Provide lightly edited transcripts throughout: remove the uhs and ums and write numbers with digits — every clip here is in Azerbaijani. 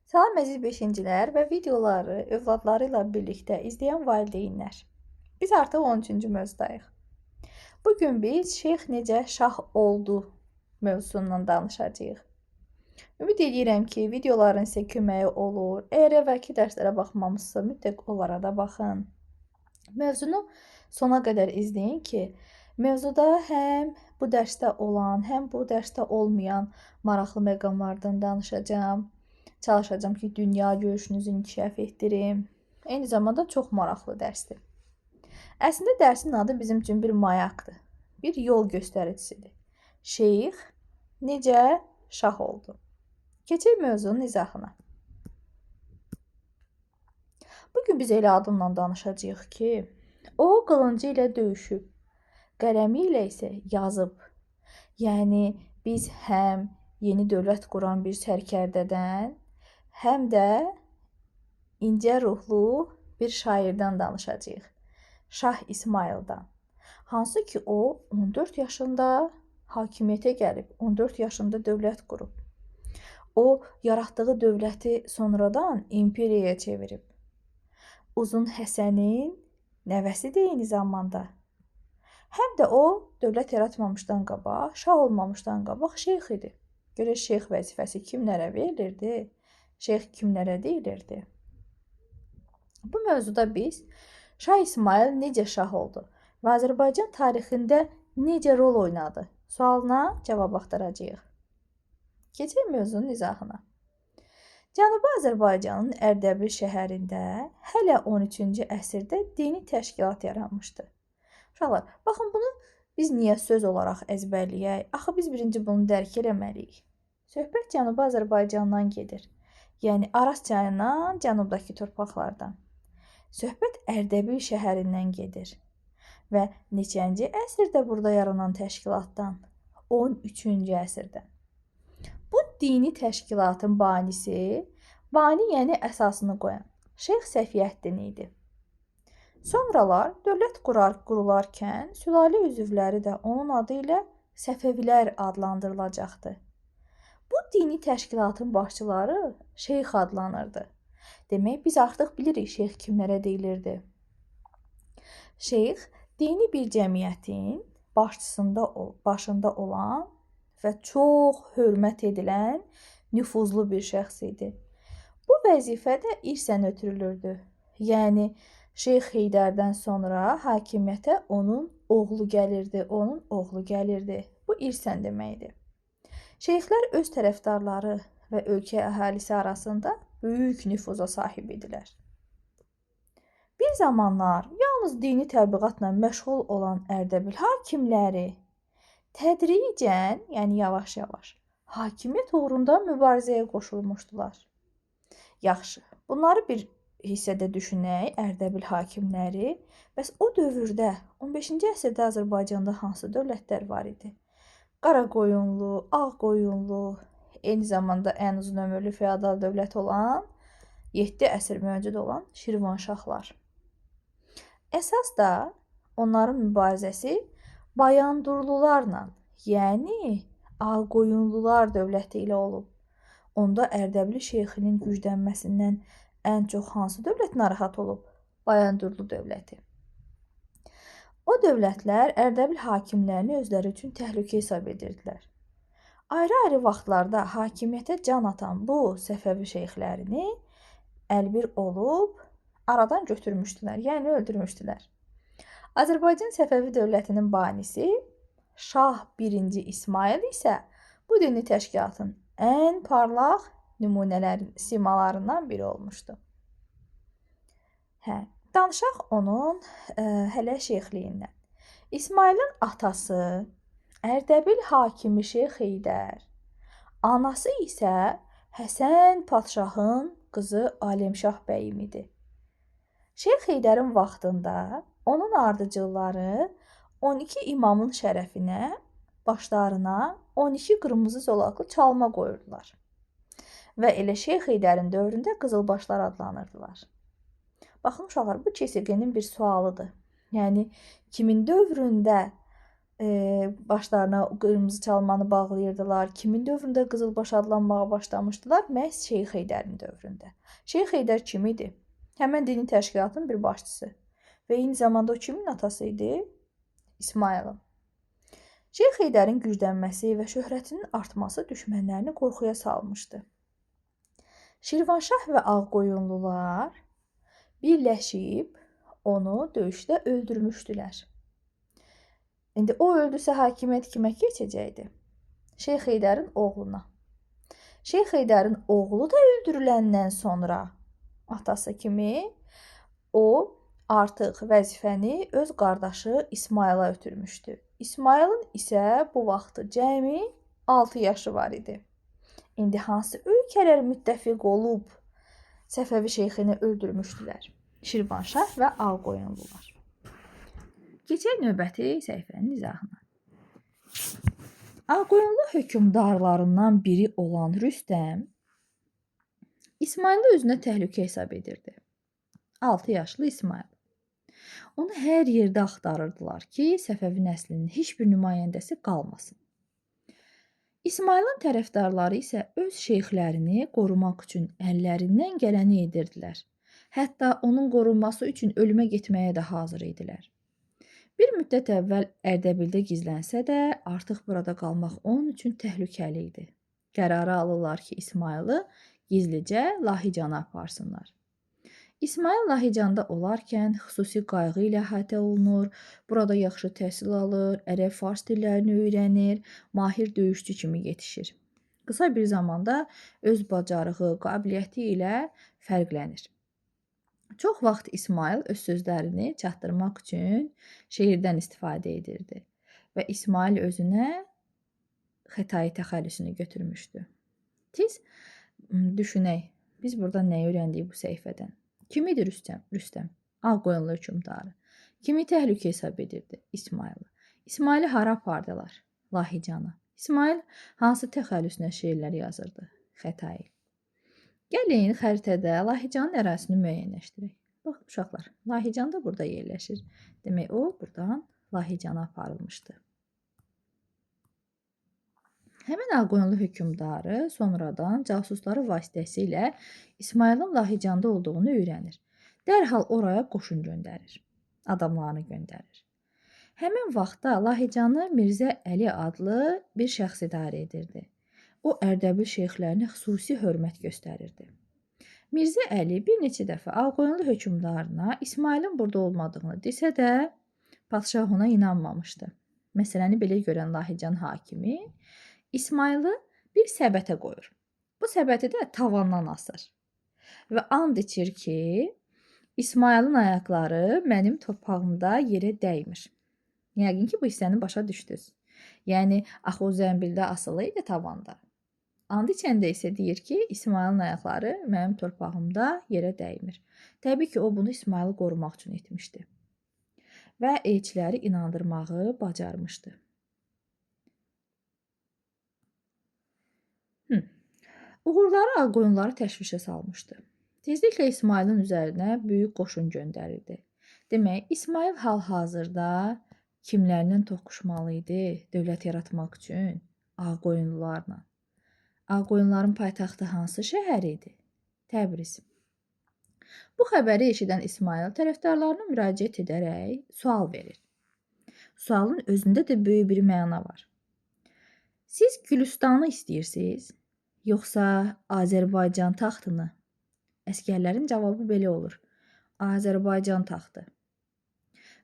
Salam əziz beşincilər və videoları övladları ilə birlikdə izləyən valideynlər. Biz artıq 13-cü mövzudayıq. Bugün biz Şeyx necə şah oldu mövzusundan danışacağıq. Ümid edirəm ki, videoların sizə köməyi olur. Əgər əvvəlki dərslərə baxmamışsınızsa, mütləq onlara da baxın. Mövzunu sona qədər izləyin ki, mövzuda həm bu dərsdə olan, həm bu dərsdə olmayan maraqlı məqamlardan danışacağam. Çalışacağam ki, dünya görüşünüzü inkişaf etdirim. Eyni zamanda çox maraqlı dərsdir. Əslində dərsin adı bizim üçün bir mayaqdır. Bir yol göstəricisidir. Şeyx necə şah oldu? Keçək mövzunun izahına. Bugün biz elə adımla danışacağıq ki, o qılıncı ilə döyüşüb, qələmi ilə isə yazıb. Yəni biz həm yeni dövlət quran bir sərkərdədən, həm də incə ruhlu bir şairdən danışacağıq. Şah İsmayıldan. Hansı ki o 14 yaşında hakimiyyətə gəlib, 14 yaşında dövlət qurub. O yaratdığı dövləti sonradan imperiyaya çevirib. Uzun Həsənin nəvəsidir eyni zamanda. Həm də o dövlət yaratmamışdan qabaq, şah olmamışdan qabaq şeyx idi. Görək şeyx vəzifəsi kimlərə verilirdi? Şeyx kimlərə deyilirdi? Bu mövzuda biz Şah İsmayıl necə şah oldu və Azərbaycan tarixində necə rol oynadı sualına cavab axtaracağıq. Keçək mövzunun izahına. Cənubi Azərbaycanın Ərdəbil şəhərində hələ 13-cü əsrdə dini təşkilat yaranmışdı. Uşaqlar, baxın bunu biz niyə söz olaraq əzbərləyək? Axı biz birinci bunu dərk eləməliyik. Söhbət Cənubi Azərbaycandan gedir. Yəni Araz çayından, cənubdakı torpaqlardan. Söhbət Ərdəbil şəhərindən gedir. Və neçənci əsrdə burada yaranan təşkilatdan? 13-cü əsrdə. Bu dini təşkilatın banisi, bani yəni əsasını qoyan Şeyx Səfiyyəddin idi. Sonralar dövlət qurularkən sülalə üzvləri də onun adı ilə Səfəvilər adlandırılacaqdı. Bu dini təşkilatın başçıları şeyx adlanırdı. Demək biz artıq bilirik şeyx kimlərə deyilirdi. Şeyx dini bir cəmiyyətin başında olan və çox hörmət edilən nüfuzlu bir şəxs idi. Bu vəzifə də irsən ötürülürdü. Yəni Şeyx Heydərdən sonra hakimiyyətə onun oğlu gəlirdi, Bu irsən deməkdir. Şeyxlər öz tərəfdarları və ölkə əhalisi arasında böyük nüfuza sahib idilər. Bir zamanlar yalnız dini təbliğatla məşğul olan Ərdəbil hakimləri tədricən, yəni yavaş-yavaş hakimiyyət uğrunda mübarizəyə qoşulmuşdular. Yaxşı, bunları bir hissədə düşünək, Ərdəbil hakimləri. Bəs o dövrdə, 15-ci əsrdə Azərbaycanda hansı dövlətlər var idi? Qaraqoyunlu, Ağqoyunlu, eyni zamanda ən uzun ömürlü feodal dövlət olan, 7 əsr mövcud olan Şirvanşahlar. Əsas da onların mübarizəsi Bayandurlularla, yəni Ağqoyunlular dövləti ilə olub. Onda Ərdəbili şeyxinin güclənməsindən ən çox hansı dövlət narahat olub? Bayandurlu dövləti. O dövlətlər Ərdəbil hakimlərini özləri üçün təhlükə hesab edirdilər. Ayrı-ayrı vaxtlarda hakimiyyətə can atan bu Səfəvi şeyxlərini əlbir olub aradan götürmüşdülər, yəni öldürmüşdülər. Azərbaycan Səfəvi dövlətinin banisi Şah 1-ci İsmayıl isə bu dini təşkilatın ən parlaq nümunələrin simalarından biri olmuşdu. Hə, danışaq onun hələ şeyxliyindən. İsmayılın atası Ərdəbil hakimi Şeyx Heydər, anası isə Həsən padşahın qızı Aləmşah bəyim idi. Şeyx Heydərin vaxtında onun ardıcılları 12 imamın şərəfinə başlarına 12 qırmızı zolaqlı çalma qoyurdular. Və elə Şeyx Heydərin dövründə qızılbaşlar adlanırdılar. Baxın uşaqlar, bu KSQ-nin bir sualıdır. Yəni kimin dövründə Başlarına qırmızı çalmanı bağlayırdılar. Kimin dövründə qızılbaş adlanmağa başlamışdılar? Məhz Şeyx Heydərin dövründə. Şeyx Heydər kim idi? Həmən dini təşkilatın bir başçısı. Və eyni zamanda o kimin atası idi? İsmayılın. Şeyx Heydərin güclənməsi və şöhrətinin artması düşmənlərini qorxuya salmışdı. Şirvanşah və Ağqoyunlular birləşib onu döyüşdə öldürmüşdülər. İndi o öldüsə hakimiyyət kimə keçəcəkdi? Şeyx Heydərin oğluna. Şeyx Heydərin oğlu da öldürüləndən sonra atası kimi o artıq vəzifəni öz qardaşı İsmayıla ötürmüşdü. İsmayılın isə bu vaxtı cəmi 6 yaşı var idi. İndi hansı ölkələr müttəfiq olub Səfəvi şeyxini öldürmüşdülər? Şirvanşah və Ağqoyunlular. Keçək növbəti səhifənin izahına. Ağqoyunlu hökmdarlarından biri olan Rüstəm İsmayılı özünə təhlükə hesab edirdi. 6 yaşlı İsmayıl. Onu hər yerdə axtarırdılar ki, Səfəvi nəslinin heç bir nümayəndəsi qalmasın. İsmayılın tərəfdarları isə öz şeyxlərini qorumaq üçün əllərindən gələni edirdilər. Hətta onun qorunması üçün ölümə getməyə də hazır idilər. Bir müddət əvvəl Ərdəbildə gizlənsə də, artıq burada qalmaq onun üçün təhlükəli idi. Qərarı alırlar ki, İsmayılı gizlicə Lahicana aparsınlar. İsmayıl Lahicanda olarkən xüsusi qayğı ilə əhatə olunur, burada yaxşı təhsil alır, ərəb-fars dillərini öyrənir, mahir döyüşçü kimi yetişir. Qısa bir zamanda öz bacarığı, qabiliyyəti ilə fərqlənir. Çox vaxt İsmayıl öz sözlərini çatdırmaq üçün şeirdən istifadə edirdi və İsmayıl özünə Xətai təxəllüsünü götürmüşdü. Tez düşünək, biz burada nə öyrəndik bu səhifədən? Kim idi Rüstəm? Rüstəm, Ağqoyunlu hökmdarı. Kimi təhlükə hesab edirdi? İsmayılı. İsmayılı hara apardılar? Lahicana. İsmayıl hansı təxəllüslə şeirlər yazırdı? Xətai. Gəlin xəritədə Lahicanın ərazisini müəyyənləşdirək. Baxın uşaqlar, Lahican da burada yerləşir. Demək o buradan Lahicana aparılmışdı. Həmin Ağqoyunlu hökmdarı sonradan casusları vasitəsilə İsmayılın Lahicanda olduğunu öyrənir. Dərhal oraya qoşun göndərir, adamlarını göndərir. Həmin vaxtda Lahicanı Mirzə Əli adlı bir şəxs idarə edirdi. O Ərdəbil şeyxlərinə xüsusi hörmət göstərirdi. Mirzə Əli bir neçə dəfə Ağqoyunlu hökmdarına İsmayılın burada olmadığını desə də, padşah ona inanmamışdı. Məsələni belə görən Lahican hakimi İsmayılı bir səbətə qoyur. Bu səbəti də tavandan asır və and içir ki, İsmayılın ayaqları mənim torpağımda yerə dəymir. Yəqin ki, bu hissəni başa düşdünüz. Yəni, axı o zənbildə asılı idi tavanda. And içəndə isə deyir ki, İsmayılın ayaqları mənim torpağımda yerə dəymir. Təbii ki, o bunu İsmayılı qorumaq üçün etmişdi və elçiləri inandırmağı bacarmışdı. Uğurları Ağqoyunları təşvişə salmışdı. Tezliklə İsmayılın üzərinə böyük qoşun göndərildi. Demək, İsmayıl hal-hazırda kimlərlə toqquşmalı idi dövlət yaratmaq üçün? Ağqoyunlularla. Ağqoyunların paytaxtı hansı şəhər idi? Təbriz. Bu xəbəri eşidən İsmayıl tərəfdarlarına müraciət edərək sual verir. Sualın özündə də böyük bir məna var. Siz Gülüstanı istəyirsiniz, yoxsa Azərbaycan taxtını? Əsgərlərin cavabı belə olur. Azərbaycan taxtı.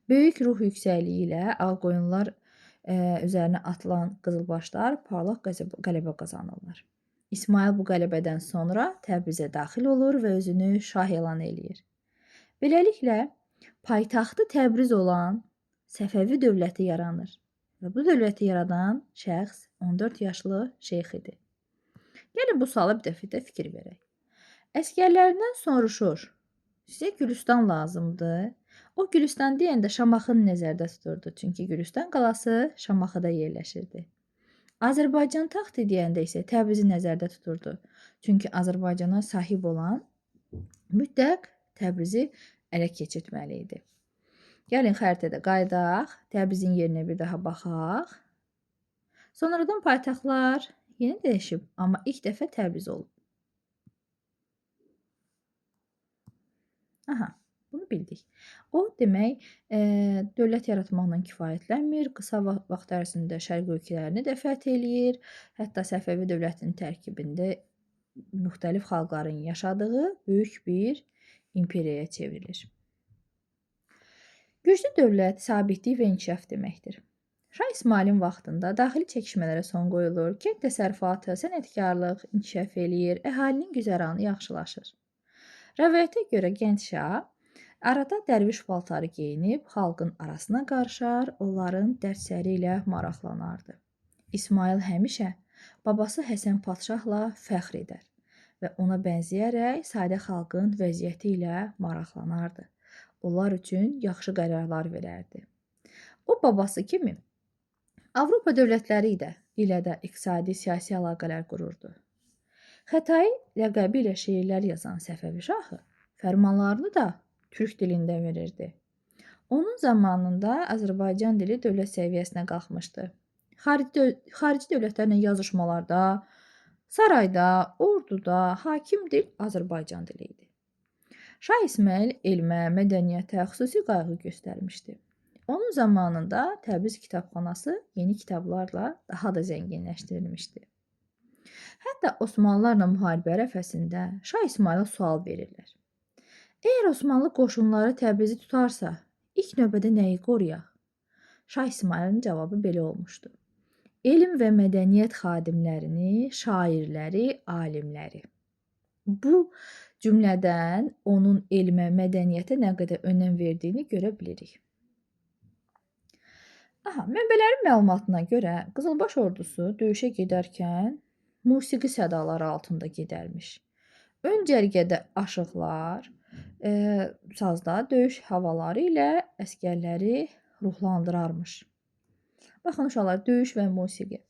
Böyük ruh yüksəkliyi ilə Ağqoyunlar üzərinə atılan qızılbaşlar parlaq qələbə qazanırlar. İsmayıl bu qələbədən sonra Təbrizə daxil olur və özünü şah elan eləyir. Beləliklə, paytaxtı Təbriz olan Səfəvi dövləti yaranır və bu dövləti yaradan şəxs 14 yaşlı şeyx idi. Gəlin bu suala bir dəfə də fikir verək. Əsgərlərindən soruşur, sizə Gülüstan lazımdır? O Gülüstan deyəndə Şamaxını nəzərdə tuturdu. Çünki Gülüstan qalası Şamaxıda yerləşirdi. Azərbaycan taxtı deyəndə isə Təbrizi nəzərdə tuturdu. Çünki Azərbaycana sahib olan mütləq Təbrizi ələ keçirtməli idi. Gəlin xəritədə qayıdaq, Təbrizin yerinə bir daha baxaq. Sonradan paytaxtlar yenə dəyişib, amma ilk dəfə Təbriz olub. Aha, bunu bildik. O, demək, dövlət yaratmaqla kifayətlənmir, qısa vaxt ərzində şərq ölkələrini də fəth eləyir, hətta Səfəvi dövlətinin tərkibində müxtəlif xalqların yaşadığı böyük bir imperiyaya çevrilir. Güclü dövlət sabitlik və inkişaf deməkdir. Şah İsmayılın vaxtında daxili çəkişmələrə son qoyulur, kənd təsərrüfatı, sənətkarlıq inkişaf eləyir, əhalinin güzəranı yaxşılaşır. Rəvayətə görə gənc şah arada dərviş paltarı geyinib xalqın arasına qarışar, onların dərdləri ilə maraqlanardı. İsmayıl həmişə babası Həsən Padşahla fəxr edər və ona bənzəyərək sadə xalqın vəziyyəti ilə maraqlanardı. Onlar üçün yaxşı qərarlar verərdi. O, babası kimi Avropa dövlətləri ilə də iqtisadi, siyasi əlaqələr qururdu. Xətai ləqəbi ilə şeirlər yazan Səfəvi şahı fərmanlarını da türk dilində verirdi. Onun zamanında Azərbaycan dili dövlət səviyyəsinə qalxmışdı. Xarici dövlətlərlə yazışmalarda, sarayda, orduda hakim dil Azərbaycan dili idi. Şah İsmayıl elmə, mədəniyyətə xüsusi qayğı göstərmişdi. Onun zamanında Təbriz kitabxanası yeni kitablarla daha da zənginləşdirilmişdi. Hətta Osmanlılarla müharibə ərəfəsində Şah İsmayıla sual verirlər. Əgər Osmanlı qoşunları Təbrizi tutarsa, ilk növbədə nəyi qoruyaq? Şah İsmayılın cavabı belə olmuşdu. Elm və mədəniyyət xadimlərini, şairləri, alimləri. Bu cümlədən onun elmə, mədəniyyətə nə qədər önəm verdiyini görə bilirik. Aha, mənbələrin məlumatına görə Qızılbaş ordusu döyüşə gedərkən musiqi sədaları altında gedərmiş. Ön cərgədə aşıqlar, sazda döyüş havaları ilə əsgərləri ruhlandırarmış. Baxın uşaqlar, döyüş və musiqi.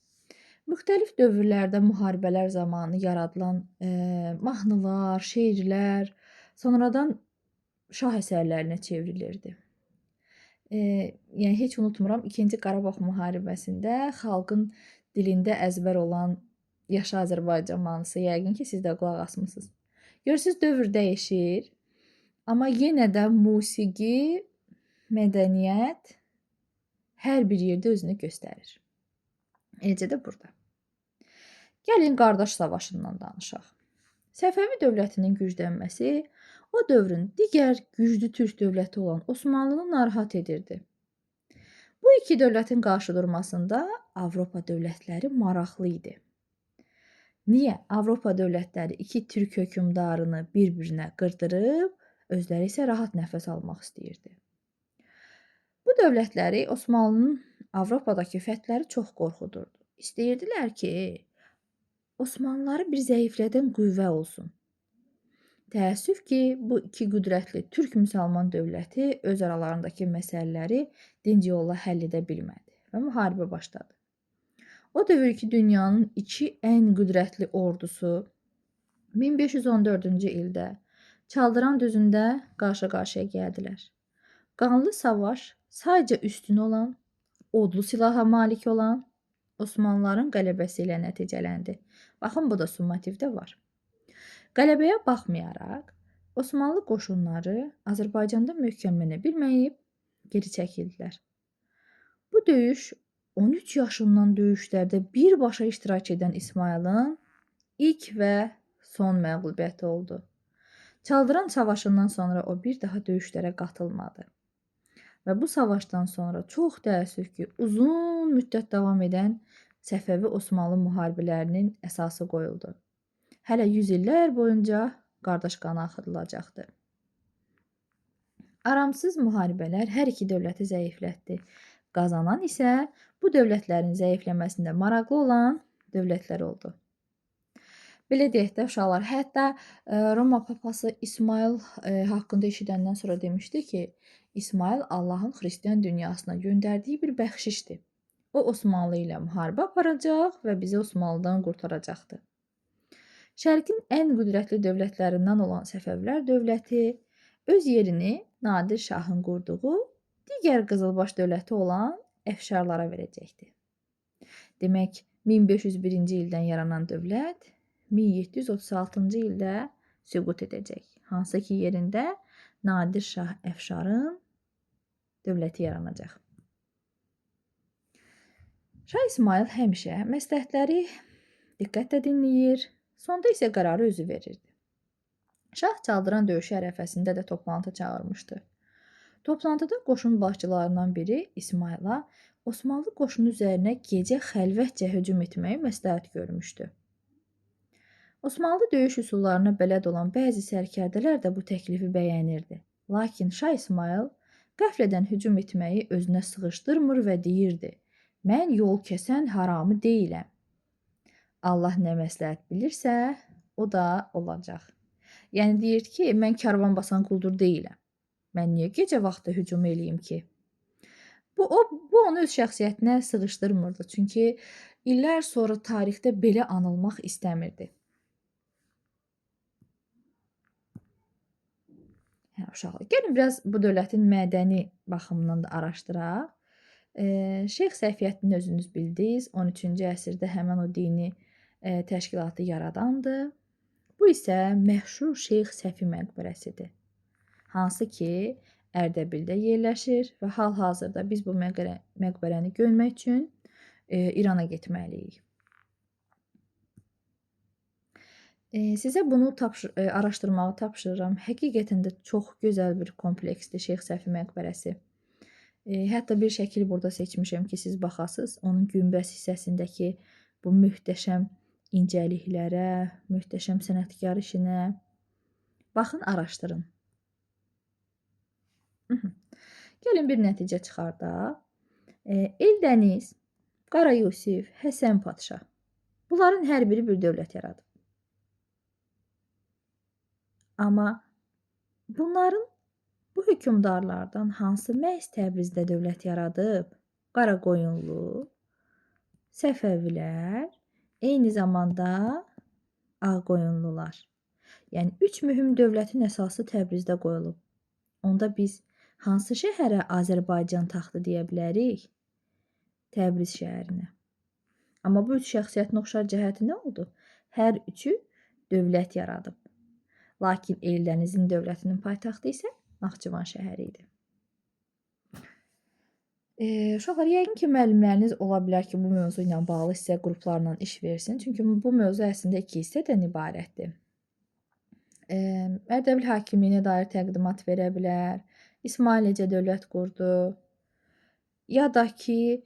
Müxtəlif dövrlərdə müharibələr zamanı yaradılan mahnılar, şeirlər sonradan şah əsərlərinə çevrilirdi. Yəni heç unutmuram, 2-ci Qarabağ müharibəsində xalqın dilində əzbər olan Yaşa Azərbaycan mahnısı, yəqin ki, siz də qulaq asmısınız. Görürsünüz, dövr dəyişir, amma yenə də musiqi, mədəniyyət hər bir yerdə özünü göstərir. Eləcə də burada. Gəlin qardaş savaşından danışaq. Səfəvi dövlətinin güclənməsi o dövrün digər güclü türk dövləti olan Osmanlını narahat edirdi. Bu iki dövlətin qarşıdurmasında Avropa dövlətləri maraqlı idi. Niyə? Avropa dövlətləri iki türk hökmdarını bir-birinə qırdırıb, özləri isə rahat nəfəs almaq istəyirdi. Bu dövlətləri Osmanlının Avropadakı fəthləri çox qorxudurdu. İstəyirdilər ki, Osmanlıları bir zəiflədən qüvvə olsun. Təəssüf ki, bu iki qüdrətli türk müsəlman dövləti öz aralarındakı məsələləri dinc yolla həll edə bilmədi və müharibə başladı. O dövrki dünyanın iki ən qüdrətli ordusu 1514-cü ildə Çaldıran düzündə qarşı-qarşıya gəldilər. Qanlı savaş sadəcə üstün olan, odlu silaha malik olan Osmanlıların qələbəsi ilə nəticələndi. Baxın, bu da summativdə var. Qələbəyə baxmayaraq, Osmanlı qoşunları Azərbaycanda möhkəmlənə bilməyib, geri çəkildilər. Bu döyüş 13 yaşından döyüşlərdə birbaşa iştirak edən İsmayılın ilk və son məğlubiyyəti oldu. Çaldıran savaşından sonra o bir daha döyüşlərə qatılmadı. Və bu savaşdan sonra çox təəssüf ki, uzun müddət davam edən Səfəvi Osmanlı müharibələrinin əsası qoyuldu. Hələ 100 illər boyunca qardaş qanı axıdılacaqdı. Aramsız müharibələr hər iki dövləti zəiflətdi. Qazanan isə bu dövlətlərin zəifləməsində maraqlı olan dövlətlər oldu. Belə deyək də uşaqlar, hətta Roma papası İsmayıl haqqında eşidəndən sonra demişdi ki, İsmayıl Allahın xristian dünyasına göndərdiyi bir bəxşişdir. O Osmanlı ilə müharibə aparacaq və bizi Osmanlıdan qurtaracaqdır. Şərqin ən qüdrətli dövlətlərindən olan Səfəvilər dövləti öz yerini Nadir Şahın qurduğu digər Qızılbaş dövləti olan Əfşarlara verəcəkdi. Demək, 1501-ci ildən yaranan dövlət 1736-cı ildə süqut edəcək. Hansı ki, yerində Nadir Şah Əfşarın dövləti yaranacaq. Şah İsmayıl həmişə məsləhətləri diqqətlə dinləyir, sonda isə qərarı özü verirdi. Şah Çaldıran döyüşü ərəfəsində də toplantı çağırmışdı. Toplantıda qoşun başçılarından biri İsmayıla Osmanlı qoşunu üzərinə gecə xəlvətcə hücum etməyi məsləhət görmüşdü. Osmanlı döyüş üsullarına bələd olan bəzi sərkərdələr də bu təklifi bəyənirdi. Lakin Şah İsmayıl qəflədən hücum etməyi özünə sığışdırmır və deyirdi: "Mən yol kəsən haramı deyiləm. Allah nə məsləhət bilirsə, o da olacaq." Yəni deyir ki, mən karvan basan quldur deyiləm. Mən niyə gecə vaxtı hücum eləyim ki? Bu onu öz şəxsiyyətinə sığışdırmırdı. Çünki illər sonra tarixdə belə anılmaq istəmirdi. Hə, uşaqlar, gəlin biraz bu dövlətin mədəni baxımından da araşdıraq. Şeyx Səfiyyəddin özünüz bildiniz, 13-cü əsrdə həmən o dini təşkilatı yaradandı. Bu isə məşhur Şeyx Səfi məqbərəsidir. Hansı ki, Ərdəbildə yerləşir və hal-hazırda biz bu məqbərəni görmək üçün İrana getməliyik. Sizə bunu araşdırmağı tapşırıram. Həqiqətən də çox gözəl bir kompleksdir Şeyx Səfi məqbərəsi. Hətta bir şəkil burada seçmişəm ki, siz baxasınız. Onun günbəz hissəsindəki bu möhtəşəm incəliklərə, möhtəşəm sənətkar işinə. Baxın, araşdırın. Gəlin bir nəticə çıxardaq. Eldəniz, Qara Yusif, Həsən Padşah. Bunların hər biri bir dövlət yaradıb. Amma bunların, bu hökmdarlardan hansı məhz Təbrizdə dövlət yaradıb? Qaraqoyunlu, Səfəvilər, eyni zamanda Ağqoyunlular. Yəni, üç mühüm dövlətin əsası Təbrizdə qoyulub. Onda biz hansı şəhərə Azərbaycan taxtı deyə bilərik? Təbriz şəhərinə. Amma bu üç şəxsiyyətin oxşar cəhəti nə oldu? Hər üçü dövlət yaradıb. Lakin Eldənizin dövlətinin paytaxtı isə Naxçıvan şəhəri idi. Uşaqlar, yəqin ki, müəllimləriniz ola bilər ki, bu mövzu ilə bağlı sizə qruplarla iş versin. Çünki bu mövzu əslində iki hissədən ibarətdir. Ərdəbil hakimliyinə dair təqdimat verə bilər. İsmayıl necə dövlət qurdu? Ya da ki,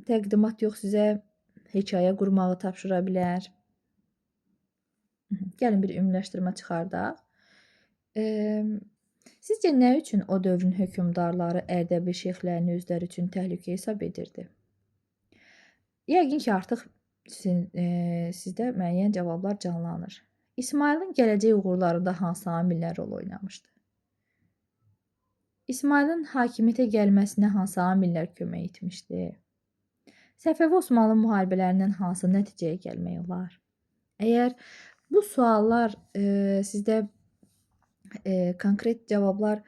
təqdimat yox, sizə hekayə qurmağı tapşıra bilər. Gəlin bir ümumiləşdirmə çıxardaq. Sizcə nə üçün o dövrün hökmdarları Ərdəbil şeyxlərini özləri üçün təhlükə hesab edirdi? Yəqin ki, artıq sizdə müəyyən cavablar canlanır. İsmayılın gələcək uğurlarında hansı amillər rol oynamışdı? İsmayılın hakimiyyətə gəlməsinə hansı amillər kömək etmişdi? Səfəvi Osmanlı müharibələrindən hansı nəticəyə gəlmək olar? Əgər bu suallar sizdə konkret cavablar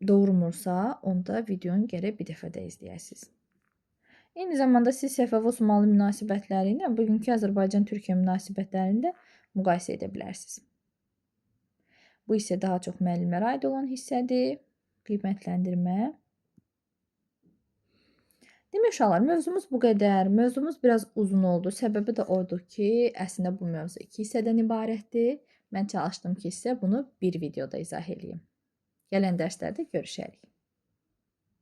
doğurmursa, onda videonu gərək bir dəfə də izləyəsiniz. Eyni zamanda siz Səfəvi Osmanlı münasibətləri ilə bugünkü Azərbaycan-Türkiyə münasibətlərini də müqayisə edə bilərsiniz. Bu isə daha çox müəllimlərə aid olan hissədir. Qiymətləndirmə. Demək uşaqlar, mövzumuz bu qədər. Mövzumuz biraz uzun oldu. Səbəbi də odur ki, əslində bu mövzu iki hissədən ibarətdir. Mən çalışdım ki, sizə bunu bir videoda izah eləyim. Gələn dərslərdə görüşərik.